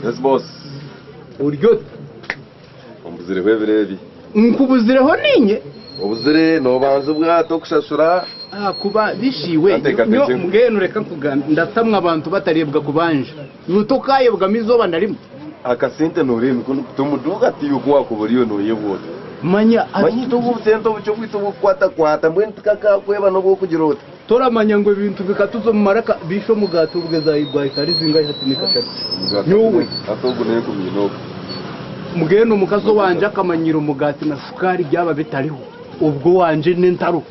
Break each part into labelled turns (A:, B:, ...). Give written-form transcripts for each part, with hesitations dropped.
A: Yes boss.
B: Ori ota?
A: Ombuzireho ebiro ebi.
B: Nkubuzireho niinye?
A: Obuzire noobanza obwato okushashura.
B: Ahakuba bishi iwe, nyowe mbwenu reka nkugambire, ndatamwa abantu batareebwa kubanja. Iwe tokaayebwamu eizooba na rimwe.
A: Akasente nooreeba emikono kuta omu duuka tiiwe ku waakuba oriyo nooyebwa ota.
B: Manya
A: Manya itwe obu obusente obukye obwaitu obw'okukwatakwata mbwenu tikakaakweba n'obw'okugira ota.
B: Toramanya ngu ebintu bikatuza omu maraka biisha omugaati obwe gwahika ahari zingahi hati ni kashatu.
A: Omugaati
B: Nyowe.
A: Hati ogu n'enkumi ina ogu.
B: Mbwenu omukazi owangye akamanyiira omugaati na shukaari byaba bitariho obwo owangye n'entaro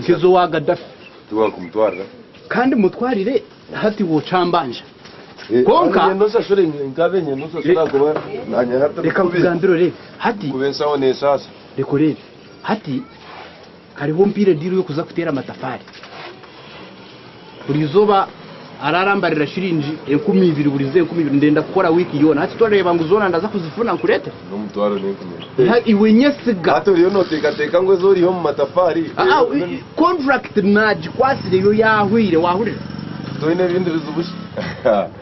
B: nk'ez'owa Gaddafi.
A: Tiwakumutwarira?
B: Kandi mutwarire hati iwe okyambanja. Kwonka.
A: Nyenda oshashure nkabe nyenda oshashure ahakuba nanye hati
B: Reka nkugambire oreebe hati.
A: Kuba enshaho neshaasha.
B: Reka oreebe hati. Hariho ompiire diiru y'okuza kuteera amatafaari. Buri izooba ararambarira shiringi 2000 buri izooba 2000 ndenda kukora wiiki yoona. Hati toreeba ngu zoona ndaza kuzifuna nkureetere?
A: N'omutwaro n'enkumi ina.
B: Ha, iwe nyesiga.
A: Hati oriyo nooteekateeka ngu ezi oriiha omu matafaari.
B: Aa, contract naagikwatsire yo yaahweire, waahurira?
A: Toine ebindi bizibu shi?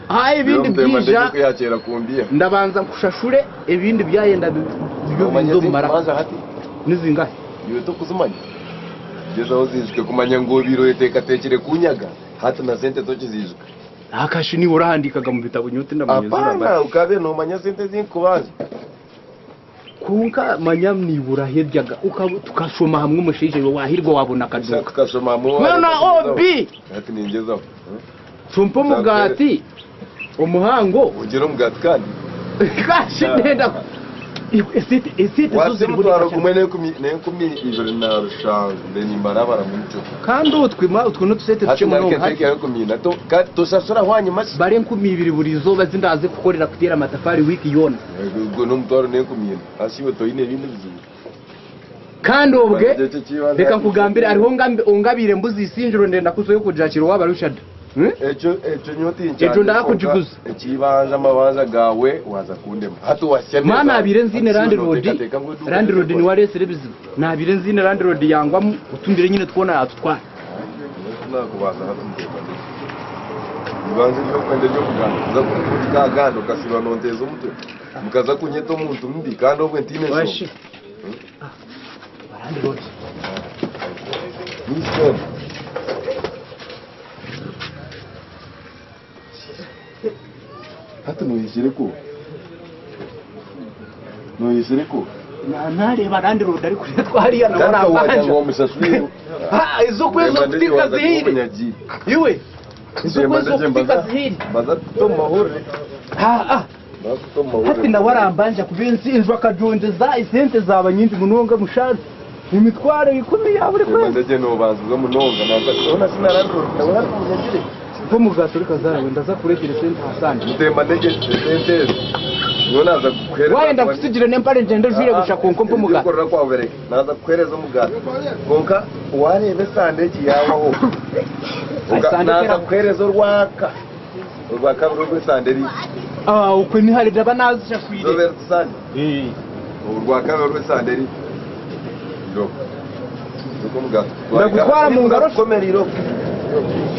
B: Aa, ebindi byaija,
A: Kuyakyera kumbiiha.
B: ndabanza nkushashure ebindi byayenda byo
A: Omanya
B: bize omu maraka.
A: ezinkubanza hati?
B: Ni zingahi?
A: Iwe tokuzimanya? Gyezaho oziijuke kumanya ngu obaire oyeteekateekire kunyaga, hati na sente tokiziijuka.
B: Akashi niiwe orahandiikaga mu bitabo nyowe tindamanya ezi
A: Apaana,
B: orabara.
A: okabaire noomanya sente ezi nkukubanja.
B: Kwonka manya niiwe orahebyaga uka- tukashoma hamwe omushaija iwe waahirwa waabona
A: Sha
B: akaduuka.
A: tukashoma hamwe
B: Mbwenu na
A: wareka
B: OB!
A: kungyezaho. Hati ningyezaho.
B: Tumpe omugaati omuhango.
A: Ongire omugaati kandi.
B: Kashi ndenda ku- Iwe, esente esente zo
A: Watsya
B: ziriho
A: omutwaro
B: ni
A: gumwe n'enkumi n'enkumi ibiri na rushanju mbe nimbarabara munkyo.
B: Kandi otwe ma otwo n'otusente
A: Hati
B: tukye
A: ngaruke
B: munonga hati.
A: nteekeho enkumi ina. To- ka- Toshashura hwanyima shi?
B: Bara 2000 buri izooba ezi ndaaze kukorera kuteera amatafaari wiiki yoona.
A: Ogwo n'omutwaro n'enkumi ina. Hasi iwe toine ebindi bizibu.
B: Kandi obwe, reka nkugambire, hariho ongabiire embuzi isingiro ndenda kuzayo kugyakira owaaba Richard.
A: Ekyo ekyo nyowe tinkyandire
B: Egyo
A: kwonka
B: ndakugiguza.
A: ekibanja amabanja gaawe waaza kundema. Hati wahitsya
B: Maa
A: ameezi
B: naabaire
A: abiri,
B: nziine
A: hati shi iwe
B: landiroodi,
A: nooteekateeka ngu eduuka
B: landiroodi
A: tekora?
B: niwe areetsire ebizibu. Naabaire nziine landiroodi yangwamu, otumbire nyine twona yaatutwara.
A: Nyowe tinakubaasa hati muteekateekye. Eibanja ery'okwenda ery'okugamba kuza kumpurika aha ganda okasiiba noonteeza omutwe. Mukaza kunyeta omuntu mubi kandi obwe ntaine
B: Washi.
A: nshonga. Winston. Hati noyizire ku? Noyizire ku?
B: Nareeba landlord arikureetwa hariya nawe
A: Kandi wagira
B: arambanja.
A: ngu wamushashwire.
B: Ha, ez'okwezi okutika zihiire. Iwe, ez'okwezi okutika zihiire.
A: Mbaza kuta omu mahurire.
B: Ha, ah. Hati nawe arambanja kuba ensi enju akagyongyeza esente zaaba nyingi munonga mushaara emitwaro ikumi ya buri kwezi.
A: Ndegye nobanziza munonga nanka ona sina landlord nawe hati munyagire.
B: Mpa omugaati ori kazaara we ndaza kureetera esente aha Sande.
A: Mutemba ndegye esente ezo nyowe naza kukuhereza.
B: Wayenda nkusigire n'empare ngyende njwire busha kwonka ompe omugaati.
A: Ebyokurira kwawe bireke naza kukuhereza omugaati kwonka wareeba esande egi yawaho
B: Esande
A: naza
B: tera-
A: kukuhereza orwaka. Orwa kabiri orw'esande eri.
B: Ah, okwe ni hare ndaba nazishashwire.
A: Izooba eri ti Sande? Orwa kabiri orw'esande eri. Iroko. Iroko omugaati kutwara.
B: Ndagutwara mu ngaro.
A: Komera iroko.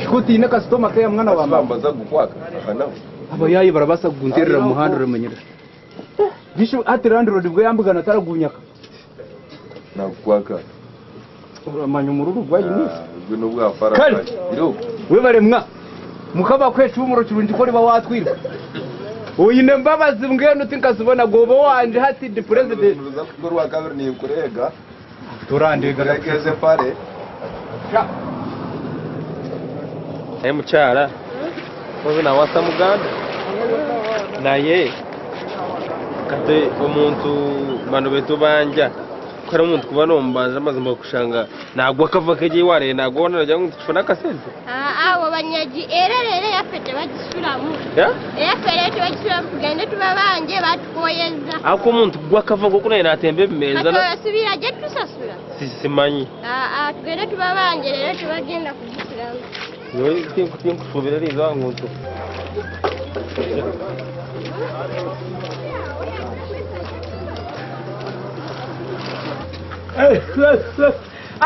B: Shiko otiine kasitoma keya mwana wa mama.
A: Bambaza kukwaka aha naho.
B: Abayaye barabaasa kugunterera omu muhanda oramanyira. Bishu hati landlord bwe yambugana taragunyaka.
A: Nakukwaka.
B: Oramanya omururu gwayine.
A: Ogwe n'obwa fara.
B: Kare.
A: Iroko.
B: Webare mwa. Mukama akuhe ekihuumuro kirungi ku oriba waatwirwe. Oine embabazi mbwenu tinkazibona gooba owangye hati ndi president.
A: Niruza kuhika orwakabiri ninkureega.
B: Torandeega.
A: Nkureegeze empare.
B: Sha.
C: Naye mukyala ozi nawasa muganda naye kati omuntu bano betubanja ku hariho omuntu kuba nomubanja amazima kushanga nagwa akava kegye eyi wareba nagwa wona nogira ngu nitukifuna akasente.
D: Abo banyagi era leero eyaffe tebagisulamu.
C: Yeah?
D: Eyaffe leero tebagisulamu tugende tubabanje batukoyeza.
C: Ahabw'okuba omuntu gwe akava nk'oku naye natemba ebimeeza
D: Kati
C: na
D: osubira gye tusasula.
C: Simanyi.
D: Aa tugende tubabanje leero tebagenda kugisulamu.
C: Nyowe tinkushubira eriizooba ngu ntu.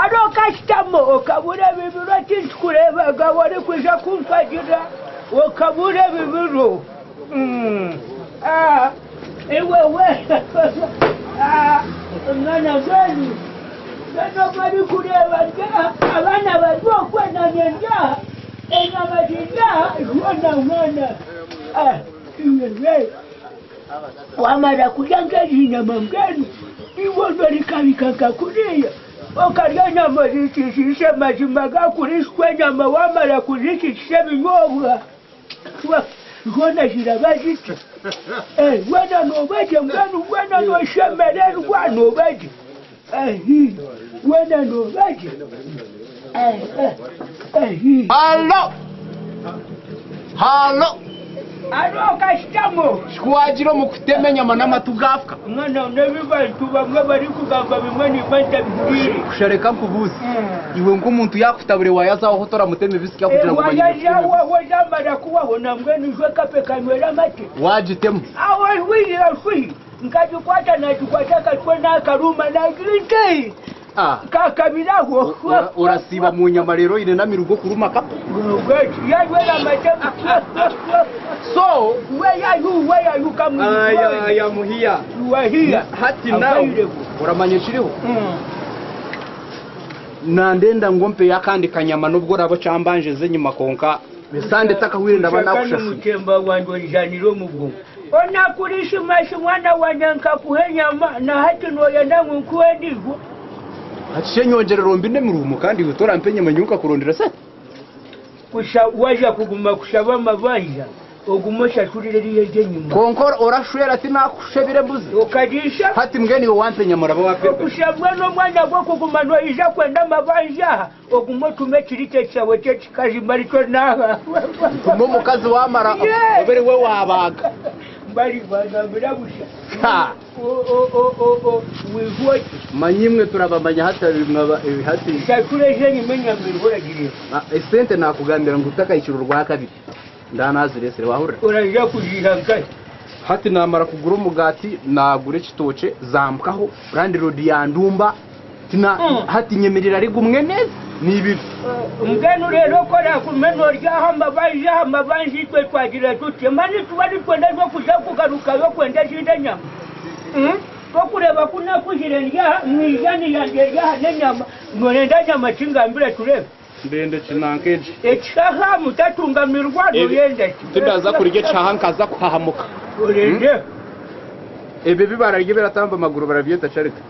E: Ari okashitama okabura ebibiro tindikureebaga orikwija kumpagira okabura ebibiro. Ah, iwe we ah, mwana mbwenu mbwenu obu orikureeba ndi aha abaana bari okwe nanye ndi aha enyama ziri aha zoona mwana ah, iwe we. Wamara kurya nk'ezi nyama mbwenu iwe orikabika nka kuriya okarya enyama ozikishiishe mazima ga Kristo enyama wamara kuzikikisa ebinyobwa zoona ziraba ziti weena nooba gye mbwenu weena nooshemererwa nooba gye weena nooba gye.
B: Halo! Halo!
E: Hariho kasitamo.
B: Shi wagira omu kutema enyama n'amatu gaafuka?
E: Mwana n'ebi bantu bamwe barikugamba bimwe nimba ntabihuriire.
B: Kusha reka nkubuuze, iwe nk'omuntu yaakutabure waayaza aho toramutema ebisya kugira ngu omanye
E: Waayaza aho zamara kuhwaho nambwenu ijo ekape ekanywera amate.
B: Waagitema?
E: Aho hwihira shwi nkagikwata nagikwata akatwe nakaruma nagira nti kakabiraho.
B: Orasiiba mu nyama reero oine n'amiru g'okuruma kapo.
E: Yanywera amate.
B: So
E: we yayu we yayu kamu.
B: Aya aya muhiya.
E: Wahiya.
B: Hati nawe oramanya ekiriho? Nandenda ngu ompeyo akandi kanyama nubwo oraba okyambanjize enyima konka esande etakahwire ndaba nakushashura.
E: Mutemba wange ojanire omubwongo. Onakurishimashi mwana wange nkakuha enyama na hati noyenda ngu nkuhe endijo.
B: Hati shi enyongyerero mbi n'emirumo kandi iwe torampa enyama nyowe nkakurondera sente.
E: Kusha waja kuguma kushaba amabanja ogume oshashurire eriyo ery'enyima.
B: Konka orashwera tinakushebire embuzi.
E: Okagisha.
B: Hati mbwenu iwe wampa enyama oraba waferwa.
E: Okushabwa n'omwanya gw'okuguma noija kwenda amabanja aha ogume otume ekirikye kyawe ky'ekikazi marikyo naaha.
B: Tuma omukazi wamara obere we wabaga.
E: Bari bagambira busha.
B: Ha!
E: Wihwa oti.
B: Manya imwe turabamanya hati hati.
E: Shashura ezenyima enyama eriho oragireba.
B: Esente nakugambira ngu utakahikire urwa kabiri. Ndanaziresire wahurira.
E: Oraija kuziiha nkahi?
B: Hati namara kugura omugati nagura ekitookye zambukaho landlord yandumba tina hati nyemerera ari gumwe neza n'ibiri.
E: Mbwenu rero okora kume noryaho amabanja aha mabanja itwe twagira tuti mani tuba nitwenda kuja kugarukayo kwenda ezindi enyama. Tokureba ku nakuzire ndyaha mwijani yangye eryaha n'enyama norenda nyama kingambire turebe.
B: Ndende kinanka egi.
E: Ekishaha mutatungamirwa noyenda ki?
B: Tindaza kurya ekishaha nkaza kuhahamuka.
E: Orende.
B: Ebi bibararya biratamba amaguru barabyeta carika.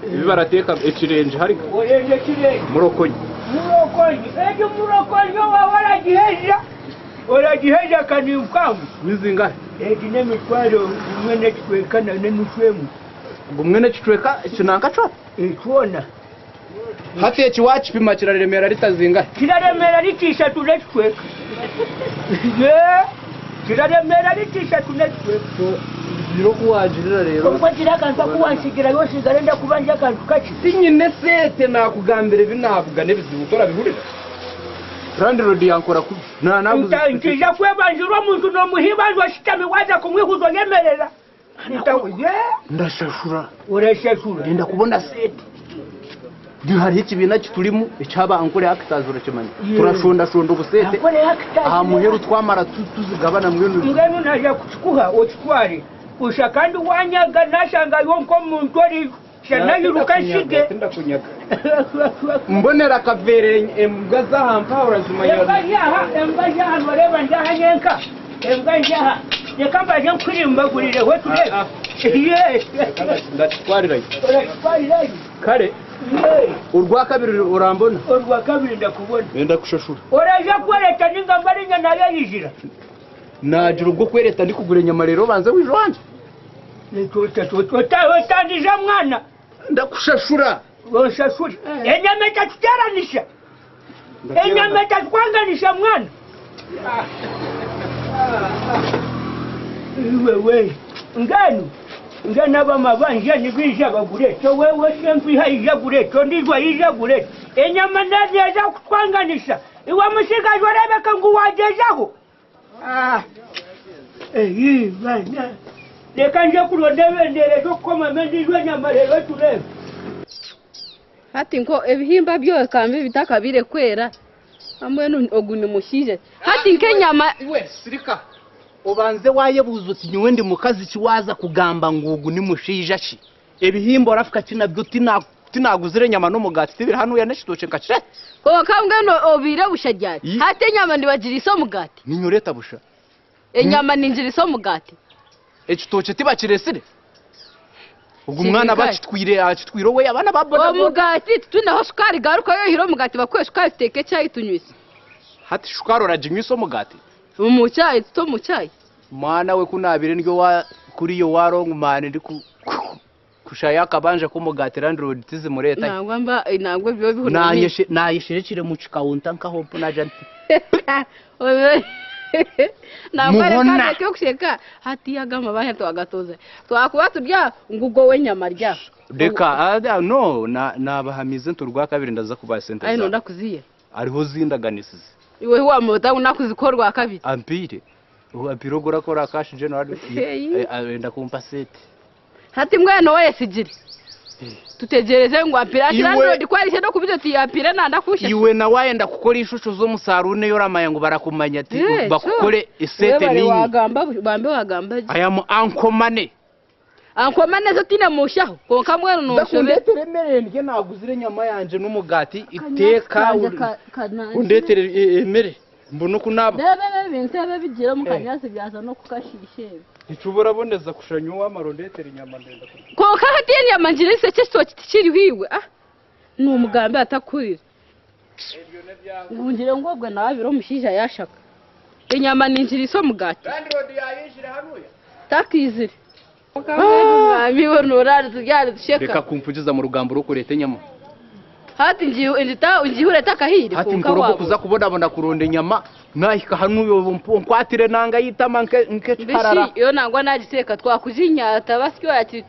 B: Ebi barateka ekirenje harika.
E: Orende kirenje.
B: Murokonyi.
E: Murokonyi. Egi murokonyi wawe oragiheza. Oragiheza kanimkangu.
B: Nizingahe?
E: Egi n'emitwaro gumwe n'ekicweka n'enusu emwe.
B: Gumwe n'ekicweka ekinanka cyo?
E: Ekyona.
B: Hati eki wakipima kiraremera ritazingahe?
E: Kiraremera riti ishatu n'ekicweka. Ye! Kiraremera riti ishatu n'ekicweka.
B: Ziro kuwagirira rero.
E: Ubwo kiri akantu akuwansigira yosigara ndakubanja akantu kake.
B: Tinyine sente nakugambira ebi navuga n'ebizibu torabihurira. Landlord yankora kubi. Na naguze.
E: Nkija kwebanjirwa omuntu nomuhibanjwa ashitami waza kumwihuza oyemerera.
B: Ndashashura.
E: Urashashura.
B: Ndenda kubona sente. Hariho ekibiina kiturimu eky'abankore actors urakimanya. Turashondashonda obusente.
E: Ankore actors.
B: Aha muheru twamara tuzigabana mbwenu.
E: Mbwenu naja kukikuha okitware. Usha kandi wanyaga nashangayo nk'omuntu ori shanayiruka nshige.
B: Tindakunyaga. Mbonera akavere embwa z'ahampa urazimanya.
E: Embwa njaha, embwa njaha noreba njaha nyenka. Embwa njaha. Reka mbaje nkwirimbagurireho turebe. Ye.
B: Ndakitwarirayo.
E: Urakitwarirayo.
B: Kare.
E: Ye.
B: Urwa kabiri urambona?
E: Urwa kabiri ndakubona.
B: Ndenda kushashura.
E: Oraja kwereta ninga mbarinya nayo yijira.
B: Nagira ubwo kwereta ndi kugura enyama rero banze wije wanje.
E: Otandija mwana.
B: Ndakushashura.
E: Oshashura. Enyama etatuteranisha. Enyama etatwanganisha mwana. Iwe we. Nganu. Ngana bamabanja nibija bagure. To wewe sempi haija gure. To ndizwa ija gure. Enyama ndazi kutwanganisha. Iwe musigazi orebeka ngu wagezaho. Eyi bana. Reka nje kuronda ebendera ez'okukoma ndizwa enyama rero turebe.
F: Hati nko ebihimba byo kambi bitakabire kwera. Mbwenu ogu ni mushaija. Hati nk'enyama
B: Iwe sirika. Obanze wayebuuza oti nyowe ndi mukazi ki waaza kugamba ngu ogu ni mushaija ki? Ebihimba orafuka ki nabyo tinaguzire enyama n'omugaati tibiri hanuya n'ekitookye nkakire.
F: Konka mbwenu obiire busha ryari? Hati enyama nibagiriisa omugaati.
B: Ninye oreeta busha.
F: Enyama ningiriisa omugaati.
B: Ekitookye tibakireesire? Ogu mwana bakitwire akitwire owe abaana ba boda boda.
F: Omugaati titwineho shukaari garukayo oyihire omugaati bakuhe shukaari tuteeke chai tunywise.
B: Hati shukaari oraginywisa omugaati?
F: Omu chai tute omu chai.
B: Mwana we ku naabaire ndi owa kuriya owa Longman ndi kushaya akabanja k'omugaati landlord tizimureetayo.
F: Nangwa mba nangwa ebyo bihunami.
B: Naayesherekire mu kikawunta nkaho mpu naagira nti.
F: Nangwa reka
B: Muhona.
F: ndeke kusheka hati aga amabanja twagatoza. Twakuba turya ngu go w'enyama rya.
B: Reka no naabahamize nti orwakabiri ndaza kubaha sente
F: Ayi
B: zaabo.
F: nonda kuziya.
B: Hariho zindaganisize.
F: Iwe wamuta ngu nakuzikora orwakabiri.
B: Ampiire. Ampiire ogwo orakora cash general
F: Hey.
B: ayenda kumpa sente.
F: Hati mbwenu oyesigire. Tutegereze ngu ampire ati landlord kwarishe n'okubiza oti ampire nanda kushasha.
B: Iwe nawe wayenda kukora ishusho z'omusaruune yoramanya ngu barakumanya ati bakukore esente
F: Webale
B: ningi.
F: wagamba bambe wagamba gye.
B: I am uncle money.
F: Uncle money zo tine mushaho konka mbwenu noshobe.
B: Ndakundetere emere ndye naguzire enyama yangye n'omugati iteeka undetere emere mbone oku naaba.
F: Reba ebintu ebi ebigira omu kanyatsi byaza n'okukashiisha ebi.
B: Nitushobora boneza kushanya owamara ondetere enyama ndenda kurya.
F: Konka hati enyama ngirise ekitookye tikiriho iwe. Ah, numugambe atakuhurira. Ngu ngire ngu obwe nawe abire omushaija yashaka. Enyama ningiriisa omugati.
B: Landlord yayijire hanuya.
F: Takizire. Mwami we norara turyari
B: Reka
F: tusheka.
B: kumpugiza mu rugambo rw'okureeta enyama.
F: Hati ngihure takahire
B: Hati
F: konka
B: nkora
F: wabura.
B: kuza kubonabona kuronda enyama nahika hanuya nkwatire nanga yitama nkekiharara.
F: Mbishi iyo nangwa nagiteeka twakujinyata basyo ati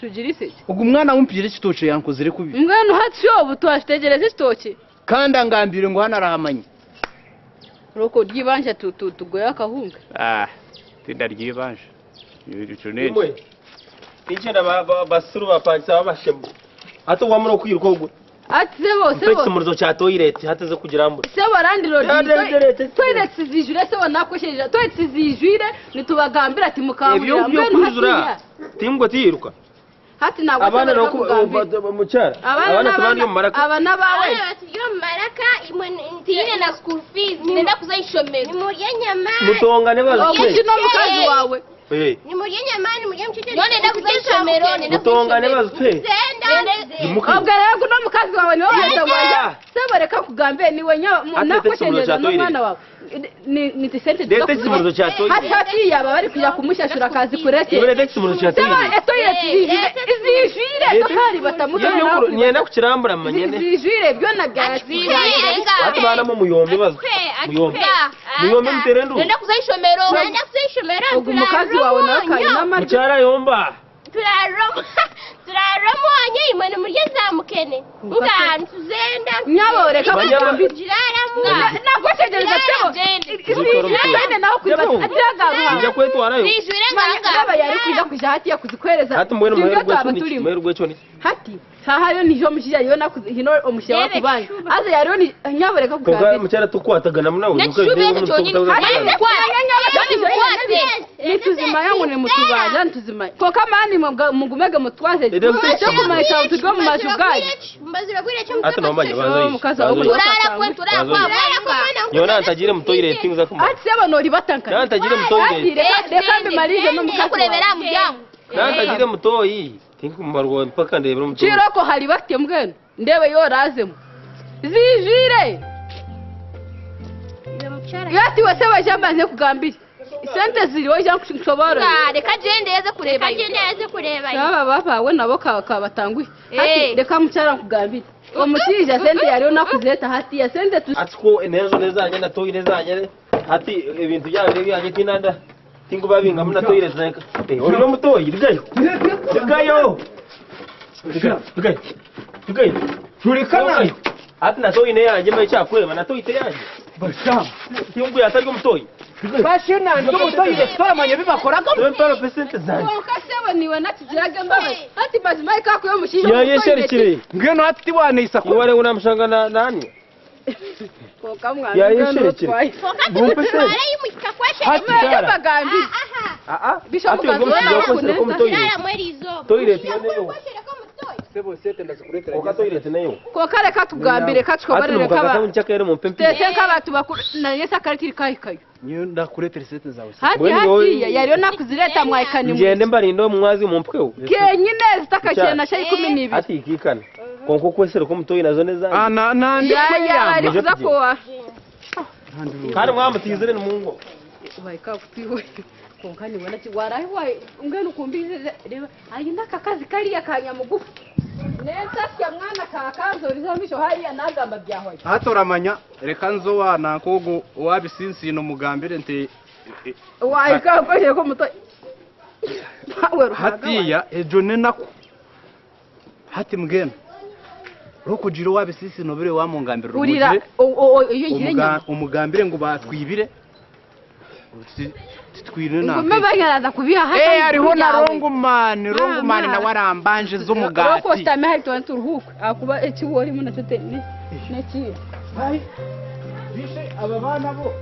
F: tugirise ki.
B: Ogu mwana wumpire ekitookye yankozire kubi.
F: Mbwenu hati obu twakitegereza ekitookye.
B: Kandi angambire ngu hano arahamanya.
F: Roko ryibanja tugoye akahunga.
B: Ah, tindaryibanja.
C: Imwe. Ikyenda basiru bapangisa babashemu. Ate wamara okwiruka ogwe.
F: Ati sebo
C: Mpa
F: sebo.
C: ekisumurizo kya toilet hateze kugira mbura.
F: Sebo landlord
C: Landlord,
F: toilet zijwire sebo nakwesheja toilet zijwire nitubagambira ati mukangurira
C: Ebyo
F: mbwenu
C: byokwijura
F: hatiya.
C: tingwe tiyiruka.
F: Hati nagwa
C: Abaana
F: sebo reka
C: mukyara.
F: Abaana
C: Abaana tibandi omu maraka.
F: Abaana bawe.
D: Abaana baturi omu maraka imwe ntiyine na school fees nenda kuza ishomero. Nimurye enyama.
C: Mutongane bazitwe.
F: Omuki n'omukazi wawe.
C: Eh.
D: Nimurye enyama nimurye omukyekye. None nenda kuza ishomero nenda kuza
C: Mutongane
D: ishomero.
C: bazitwe.
D: Zenda.
F: Obwe rero guno mukazi wawe niwe wahita wajya. Sebo reka kugambe niwe
C: Ate
F: nakweshengereza
C: ekisumurizo kya
F: n'omwana wawe. Ni tisente
C: Leta ekisumurizo kya toilet.
F: Hati hati yaba bari kuja kumushashura akazi kurete.
C: Iwe leta ekisumurizo kya
F: Sebo
C: toilet.
F: etoilet zijwire tokari batamuta.
C: Nyenda kukirambura manyene.
F: Zijwire byona byatwire.
C: Ate baana mu muyombe bazitwe. Muyombe. Muyombe mutere ndu.
D: Nenda kuza ishomero. Nenda kuza ishomero.
F: Ogu mukazi wawe nawe kayina amaju.
C: Mukyara yomba.
D: Turarra omwanya imwe nimurye za mukene. Nga ntuzenda.
F: Nyabo reka
C: Banyama.
D: Giraramu.
F: Nakweshengereza sebo. Zijwire nawe kwiba atagaruha.
C: Nja kwetwarayo.
D: Zijwire nganga.
F: Yaba yari kuja kuja hati yakuzikwereza.
C: Hati mbwenu
F: Tibyo
C: muheru
F: twaba
C: gwekyo niki?
F: turimo.
C: Muheru gwekyo niki?
F: Hati hahayo nijo omushaija yona hino omushaija
D: Rebe
F: wakubanja.
D: kishuba.
F: Aza yariyo ni nyabo reka
C: Konka
F: kugambira.
C: mukyara tukwatagana munawe.
D: Nekishuba ekyo kyonyini.
F: Nituzimaya ngu nimutubanja nituzimaya. Konka mani mugumege mutwaze.
C: Rero
F: Cyo kumanyisa ngu turi omu maju ganyu.
C: Ate nomanya banza
F: Omukazi wawe
D: Turara kwe turara kwa bwana.
C: Yona ntagire mu toilet nza kumara.
F: Ati sebo noribatanka.
C: Nantagire mu
F: Ati
C: toilet.
F: reka mbimalirize n'omukazi wawe.
D: Kurebera muryango.
C: Nantagire mu toyi. Tinkumarwa mpaka ndebera mu toyi.
F: Kiroko hari batye mbwenu ndebe yorazemo. Zijwire. Yati wese baje kugambira. Sente ziriho ja nshobora.
D: Reka jende yaze kureba. Reka jende yaze kureba.
F: Aba babawe nabo kabatanguye. Hati reka mucyara nkugambire. Omushaija sente yariyo nakuzeta hati ya sente tu
C: Ati ko enezo nezanye na toyi nezanye. Ati ebintu byange byange tinanda. Tinkuba bingamu na toilet zanka. Ori mu toyi rigayo. Rigayo. Rigayo. Rigayo.
B: Turikana.
C: Ati na toyi ne yange mbe cyakweba na toyi te yange.
B: Basha.
C: Tingu yatari mu toyi.
B: Bashina ndi omu toilet toramanya ebi bakoragamu.
C: Wempara ope sente zange.
F: Kwonka sebo niiwe nakigiraga embabazi. Hati mazima ai kakuya omushaija omu
C: Yayesherekire.
F: toilet.
B: Mbwenu hati tiwaneisa kubi.
C: Iwe ngu namushanga na nani?
F: Kwonka mwana mbwenu
C: Yayesherekire.
F: otwaye.
D: Konka
C: Bumpe sente.
D: tumutware imuhika kweshereka.
C: Hati
F: Mwebwe
C: kyara.
F: bagambire.
D: Aha.
C: Ah ah.
F: Bisha
C: Hati
F: mukazi
C: ogwo omushaija
F: we
C: wakweshereka omu
F: nakuneza.
C: toilet.
D: Kiraramu eriizooba.
C: Toilet yo neyo.
D: Kweshereka omu toilet.
B: Sebo sente ndazikureetera.
C: Oka toilet neyo.
F: Kwonka reka tugambire
C: Hati
F: katukoborere
C: nomukakata
F: nk'aba.
C: nkyakaire mumpe empiiha.
F: Tutese nk'abantu bakuru naye sakari tirikahikayo.
B: Nyowe ndakureetera sente zawe.
F: Hati
C: Mbwenu
F: hatiya
C: wowe-
F: yariyo nakuzireeta mwahika
C: Ngyende mbarinde omumwazi mumpeho.
F: Kenyine zitakakire na shaha 12.
C: Hati ikikana. Kwonka okwesereka omu toilet nazo nezange.
B: Ah na nandi
F: Ya ya
B: kweyamba.
F: ari kuza kowa.
C: Kandi mwamutizire nimungo.
F: Wahika kutiwe. Kwonka niwe naki warahi wayi mbwenu kumbize reba ayina akakazi kariya kanyamugufu. Nensasya mwana kakanzoriza misho hariya nagamba byahwaye.
B: Hati oramanya reka nzo wa nankogo owabisinsiino mugambire nti
F: Wahika kweshereka omu toilet. Wawe Ruhanga wange.
B: hatiya egyo nenaku. Hati mbwenu rokugira owabisinsino bire wamungambirira
F: Urira
B: omugire
F: iyo ngira inyama.
B: omugambire ngu batwibire titwine
F: Ngume
B: nanka.
F: banyaraza kubiha hata.
B: Eh hariho na rongumani rongumani nawe arambanje z'umugati.
F: Rokositame hari tubantu turuhuke. Akuba ekiwo orimo nakyo te ne neki.
B: Bishe aba bana bo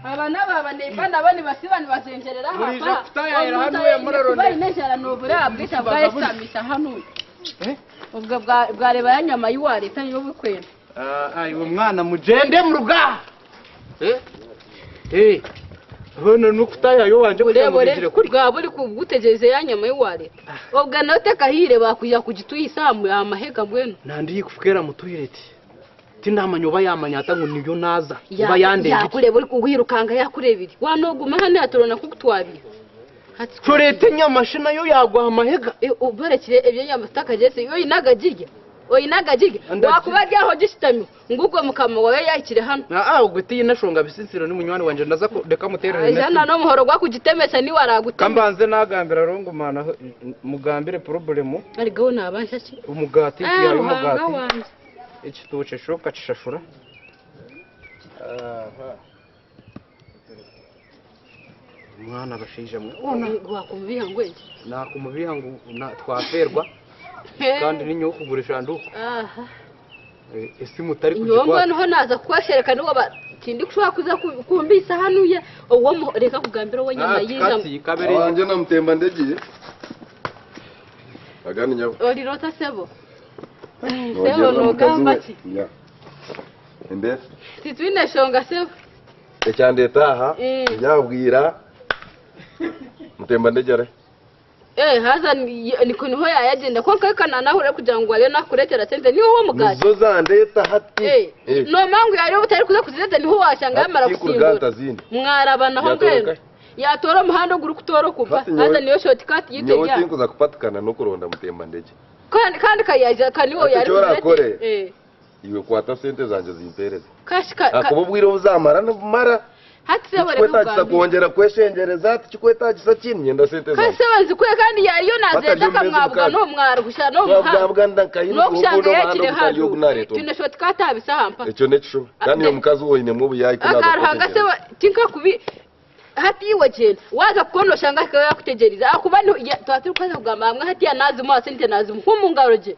F: Aba n'aba neiba nabo nibasiba nibazenjerera aha.
B: Murije kutayayira hano uya murarone.
F: Kuba inejara nobura bwita bwayesamisha hano.
B: Eh?
F: Ubwo bwareba ya nyama y'uwareta niyo bukwenda.
B: Ah, uwo mwana mugende mu rugaha. Eh? Eh. Hano nukutayayo wanje kugira ngo
F: Urebore
B: ugire kuri.
F: bwaba buri kugutegereza ya nyama y'uwareta. Ubwo nawe tekahire bakuja kugitwisa amahega mbwenu.
B: Nandi kufukera mu toilet. Tinamanya oba yamanya ata ngu niyo naza. Oba yandebye.
F: Yakureba uri kuwirukanga yakurebire. Wanoguma hano yatorona kugutwabira. Hati
B: Turete enyama shi nayo yagwa amahega.
F: ubarekire ebyenyama tutakageze iyo oyinagagirya oyinagagirya
B: Ndagi-
F: wakuba ryaho gishitami ngugwo mukama wawe yahikire hano
B: Ah, ubwo tiyina shonga bisinsiro ni munywani wanje ndaza ko reka muterere.
F: jana n'omuhoro gwakugitemesa niwe aragutema
B: Kambanze nagambira rongumana mugambire problemu
F: arigaho nabanja ki
B: umugati
F: Ah,
B: yayo
F: Ruhanga
B: umugati.
F: wanje
B: Ekitookye sho kakishashura. Aha. Mwana abashaija mwe. Ona
F: wakumubiha ngweki
B: nakumubiha ngu twaferwa kandi ninyowe okugurisha nduku.
F: aha
B: Esimu tari
F: nyowe
B: kugikwata.
F: mbwenu ho naza kukweshereka niwo tindi kushobora kuza kumbisa hanuya owo reka kugambira owo nyama yiza
B: Kati kabere
A: Abanje namutemba ndegiye. Agani nyabo.
F: orirota sebo sebo
A: Nogenda mukazi
F: nogamba
A: we.
F: ki
A: Ya. Ende
F: titwine shonga sebo
A: ekyandeta aha
F: Eh.
A: yabwira mutemba ndegyere.
F: Eh, haza niko niho yayagenda konka kana nahure kugira ngo ariyo nakuretera sente niho wo mugati
A: Nizo zandeta hati.
F: eh no mangu yari butari kuza kuzireta niho washanga yamara
A: Hati
F: gusimbura
A: kuruganta zindi.
F: mwarabana ho
A: Yatoroka.
F: mbwenu yatora umuhanda guri kutora kuva
A: Hati nyowe-
F: haza niyo shortcut
A: Nyowe
F: yitega
A: tinkuza kupatikana n'okuronda mutemba ndegye.
F: kandi kandi kayaja kaniwo
A: Ati
F: yari
A: icyo orakore?
F: kuzireta. eh
A: Iwe kwata sente zanje zimpereze.
F: kashi ka ka-
A: Akuba obwire obuzamara nibumara.
F: hati sebo reka
A: Tikikwetagisa
F: kugambira
A: kwongyera kweshengyereza tikikwetagisa kini nyenda sente
F: kandi
A: zange.
F: sebo nzikwe kandi yariyo nazeta
A: Bataryo mumezi
F: akamwabuga
A: mukaaga.
F: no mwara gushana no muhanda
A: Twabwabwa nkayi
F: no kushanga yakire
A: obutari
F: hano
A: ogunareeta.
F: tine shortcut abisahampa
A: Ekyo n'ekishuba. Kandi
F: Ate-
A: omukazi woinemu obuyayi
F: akaruhanga sebo tinkakubi hati iwe genda waza kubona oshanga akaba yakutegereza akuba twaturi kukaza kugamba hamwe hati ya nazimu asente nazimu nko gye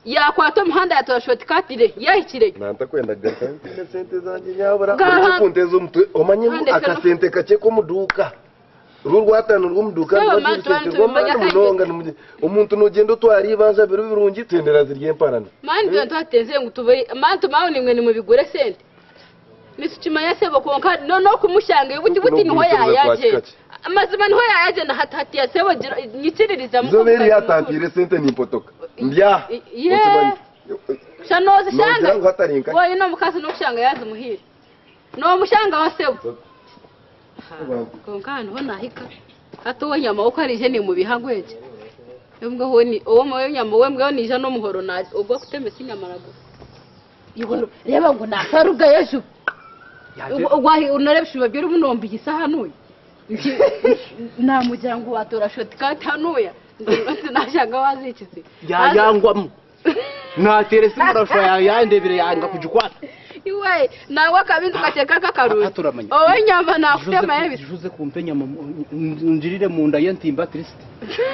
F: yakwata omuhanda yatora shortcut yahikire
A: Nantakwenda kugaruka ntine sente zangye nyabura.
F: Gaha-
A: Oreke kunteza omutwe omanye ngu
F: Handeka no-
A: akasente kakye k'omuduuka. Uru rwatano rw'omuduuka
F: Sebo,
A: ruba
F: man,
A: ruri sente
F: tubantu
A: rw'amaani
F: tumanya
A: munonga omuntu nogyenda otwara ibanja biro birungi tendera ziri emparana.
F: mani byo twatenze ngu tube mani tumaho nimwe nimubigure sente nitukimanya sebo konka no no kumushanga buti buti niho
A: N'okugumisiriza kwa
F: yayagenda
A: kikaki.
F: amazima niho yayagenda hati hati ya sebo nyikiririza
A: Izoberi yatantire sente nimpotoka. Ndya.
F: Ye.
A: Okimanyi.
F: shanozi
A: Nogira
F: shanga
A: ngu hatari nka.
F: wowe no mukazi nokushanga yazimuhira nomushanga wa sebo konka hano ho nahika hati uwo nyama uko arije ni mu bihango eki mbwe ho ni uwo mu nyama we mbwe nija no muhoro na ubwo kutemesa inyama rago ibona reba ngo nasaruga yesu wahi unareba shuba byari munombi isahanuye namugira ngo watora shortcut hanuya nashanga wazikize
B: Yayangwamu. Natere simu rashwa yayandebire yanga kugikwata.
F: iwe Iwe nangwa akabintu kakye k'akarungi.
B: Hati oramanya.
F: Ow'enyama naakutema ebiti.
B: Juze kumpa enyama ngirire munda y'entimba at least.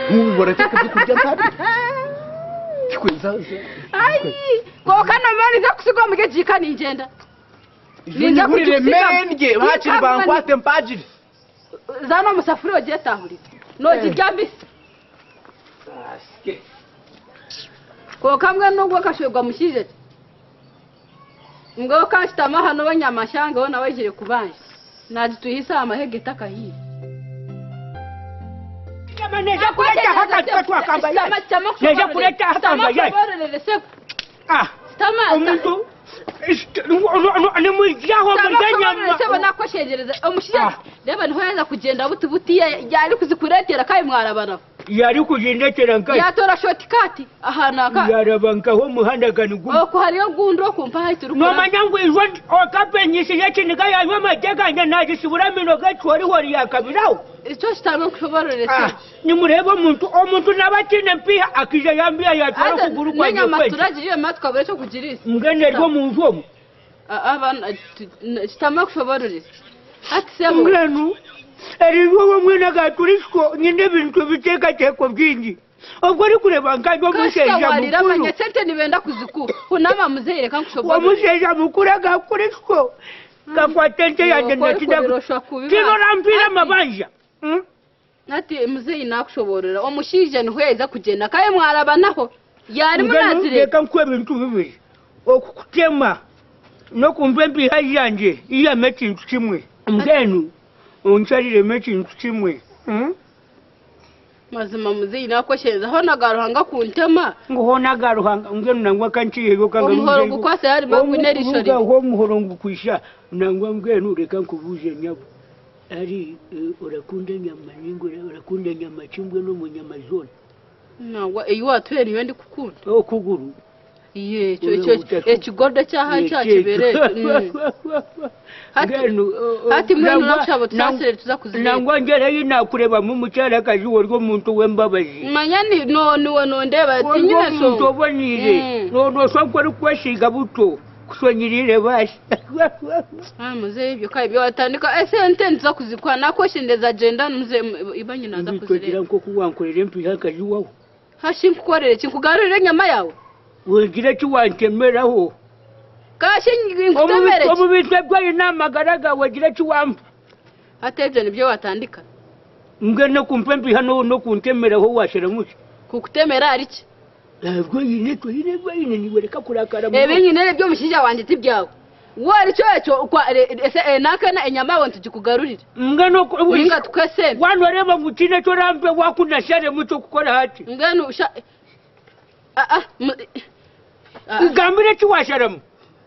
B: Nkubu kuzikurya ntabi. Tikweza.
F: Ai, konka nomara kusiga omu gejiika ningyenda. Ninza
B: Nyigurire
F: kugisiga.
B: mere ndye hakiri bankwate mpagire.
F: Zana omu safuriya ogyetahurize. Noogirya mbisi. Konka mbwenu nubwo kashwegwa mushaija ki? Mbwe kashutama hano ow'enyama ashangeho nawe aijire kubanja. Naagitwihisa aha mahega etakahiire.
E: Neja kuleta haka twakamba Neja kuleta haka mbaye. Ah, omuntu nimwijaho murya
F: sebo nakweshengereza omushaija reba niho yaza kugyenda buti buti yari kuzikureetera kandi mwarabanaho
E: Yari kuzindetera nka
F: yatora shortcut ahantu aka
E: yaraba nkaho omuhanda gani gumwe.
F: oku hariyo gundi okumpa ahi turikura.
E: Nomanya ngu ijo okapenyisi yekiniga yanywa amate ganje nagisibura amino g'ekihorihori yakabiraho.
F: Ekyo kitama nkushobororere
E: Ah,
F: sebo.
E: Nimureba omuntu naba atiine mpiha akija yambiha yatwara okuguru kwange
F: n'enyama
E: kwezi.
F: turagiriire ma tukabura ekyokugiriisa.
E: Mbwenu eri omuntu omu.
F: Abaana kitama kushobororere hati sebo.
E: Mbwenu erizooba mwena gaturishwo nyine ebintu biteekateeko bingi. Obwo orikureba nkanye
F: Kasita
E: omushaija
F: warira
E: mukuru.
F: manya sente nibenda kuzikuha hunama muzehe reka nkushobororere.
E: Omushaija mukuru agakurishwo gakwata ente yange natinda. Tinorampira amabanja.
F: Nati muzeyi nakushoborera omushaija niho yaza kugyenda kandi mwarabanaho yarimu
E: Mbwenu
F: nazire.
E: reka nkuhe ebintu bibiri. Okukutema n'okumpa empiiha yangye ihamu ekintu kimwe. Mbwenu onshariremu ekintu kimwe.
F: Mazima muzeyi nakweshereza ho naga Ruhanga kuntema.
E: Ngu hoona ga Ruhanga mbwenu nangwa kankiiheyo
F: Omuhoro gukwase yarimo gwine erisho rimwe.
E: Omuhoro omuhoro ngukwisha nangwa mbwenu reka nkubuuze nyabo. Ari orakunda enyama ninga orakunda enyama ki mbwenu omu nyama zoona?
F: Nangwa eyi watuhe niyo ndikukunda.
E: Okuguru.
F: Iye ekyo ekyo ekigodo kyaha kyakibere. Hati mbwenu nakushaba tusasire tuza kuzireba.
E: Nangwa ngereyo nakurebamu omukyarakazi ori omuntu w'embabazi.
F: Manya ni no niwe nondeba
E: Ori
F: tinyine
E: omuntu
F: shonga.
E: oboniire. Nooshwa nku orikwesiiga buto kushonyirire baasi.
F: Ah muzehe ibyo kandi ibyo watandika esente nza kuzikwa nakweshendeza agenda muzehe ibanyi naza
E: Ngira
F: kuzireba.
E: nk'oku wankorera empiiha nkazi wawe.
F: Hashi nkukorere ki nkugarurire enyama yawe?
E: Wegira eki wantemeraho.
F: Kashi nkutemere ki?
E: Omu bintu ebi oine amagara gawe gira eki wampa.
F: Hati ebyo nibyo watandika.
E: Mbwenu n'okumpa empiiha n'okuntemeraho washaramu ki?
F: Kukutemera ari ki?
E: Rweyine tweyine rweyine niwe reka kurakara.
F: Ebi nyine eby'omushaija wangye ti byawe. Wari kyo ekyo ese nakana enyama yawe ntugikugarurire.
E: Mbwenu
F: Ninga tukuhe sente.
E: Wanoreba ngu tiine eki orampe wakunasharemu eky'okukora hati.
F: Mbwenu sha
E: Ngambire eki washaramu.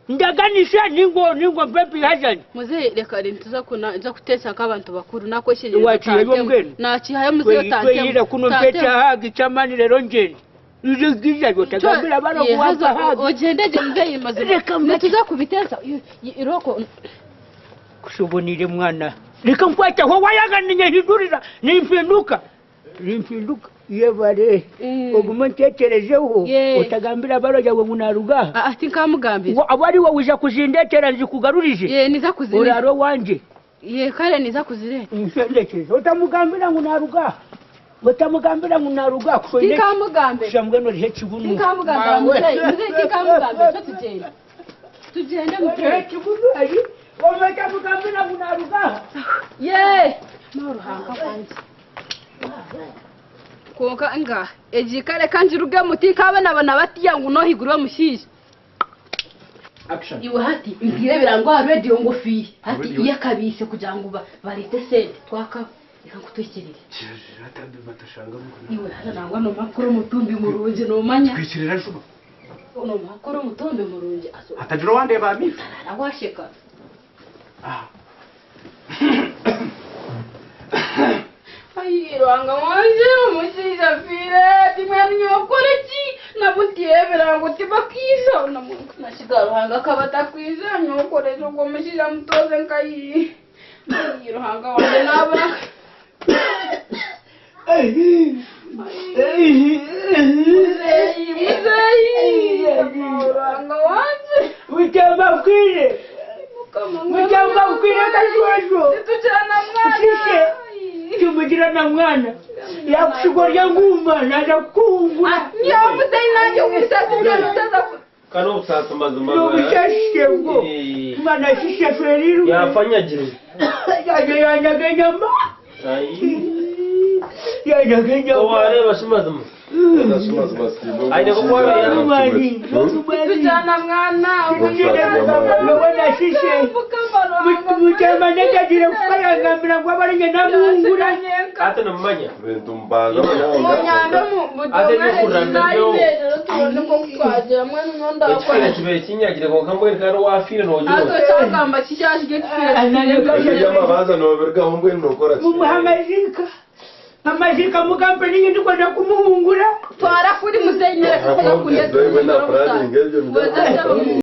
E: Ndaganisa ningo ningo mpe empiiha zangye.
F: Muzehe reka nituza kuna nza kuteesa nk'abantu bakuru nakweshengereza
E: Wakihayo
F: tantemu.
E: mbwenu?
F: Nakihayo muzehe tantemu.
E: Tweyira kuno mpe ekyahagi ky'amaani rero ngyende. Izo otagambira baro kuwampa hagi.
F: Ogende gye muzehe mazima.
E: Reka mbeke.
F: Nituza kubiteesa iroko.
E: Kushobonire mwana. Reka nkwataho wayaga ninyehindurira nimpinduka. Nimpinduka yebare. Ogume ntekerezeho otagambira baro yawe ngu naruga aha.
F: Ah tinkamugambira.
E: Aba ari wowe uja kuzindetera nzikugarurize.
F: Ye niza kuzireta.
E: Oraro wanje.
F: Ye kare niza kuzireta.
E: Nsendekeze otamugambira ngu naruga aha. Otamugambira ngu naruga aha.
F: Tinkamugambira.
E: Kusha mbwenu oriho ekibunu.
F: Tinkamugambira muzehe. Muzehe tinkamugambira cyo tugende. Tugende muzehe.
E: Oriho ekibunu ari. Otamugambira ngu naruga aha.
F: Ye. N'oruhanga wange. Konka nga egi reka njirugemu tinkabonabona batiya ngu nohiguru omushaija.
B: Action.
F: Iwe hati mbwire birangwa aha radio ngo fiye. Hati
B: Radio?
F: iyo akabise kugira ngo barete sente twakaba. Reka nkutwikirire. Iwe hata nangwa nomakora omutumbi murungi nomanya.
B: Twikirira juba.
F: Nomakora omutumbi murungi. Aso.
B: Hatagira owandeba amiisho.
F: Arawasheka.
B: Ah.
F: Ai Ruhanga wanje omushaija afiire timwena nyokora ki nabutiye ebirango tibakiija nashiga Ruhanga akaba atakwija nyokoreza ogwo omushaija mutoze nkayi. Ai Ruhanga wanje nabura. Muzeyi muzeyi Ruhanga wanje.
E: Witema bwire. Mutamba kukwira akashwashwa. Ushishe. Tumugira na mwana. Yakushigorya nguma naza kukuhungura.
F: Nyowe muzeyi nanjye ubusasi bw'ubutaza
C: Kano obusaasi mazima.
E: N'obushashe bwo. Mwana shishe feriru.
C: Yafanyagire.
E: Yaje yanyaga enyama.
C: Ayi.
E: Yanyaga enyama.
C: Owareba shi mazima. Aine kukwara
E: Mani.
F: tujyana mwana
E: Wena shishe. Mutamba nekagira kukayangambira ngu abarinye namuhungura.
C: Ate nomumanya.
A: Bintu mbanza
F: munyambe
C: Ate ebyokuranda byo.
F: tubone ko twagira mwene nonda
C: Ekifire kibaire kinyagire konka mbwenu kandi wafiire nogira.
F: Ato cyagamba kijyashye kifire
A: Amabanza nobirugaho mbwenu nokora ki?
E: Mumuha amazika. Amazika mukampani nyine ndikwenda kumuhungura.
F: twara kuri muzeyi nyereka ko
A: Ebyo na planning ebyo.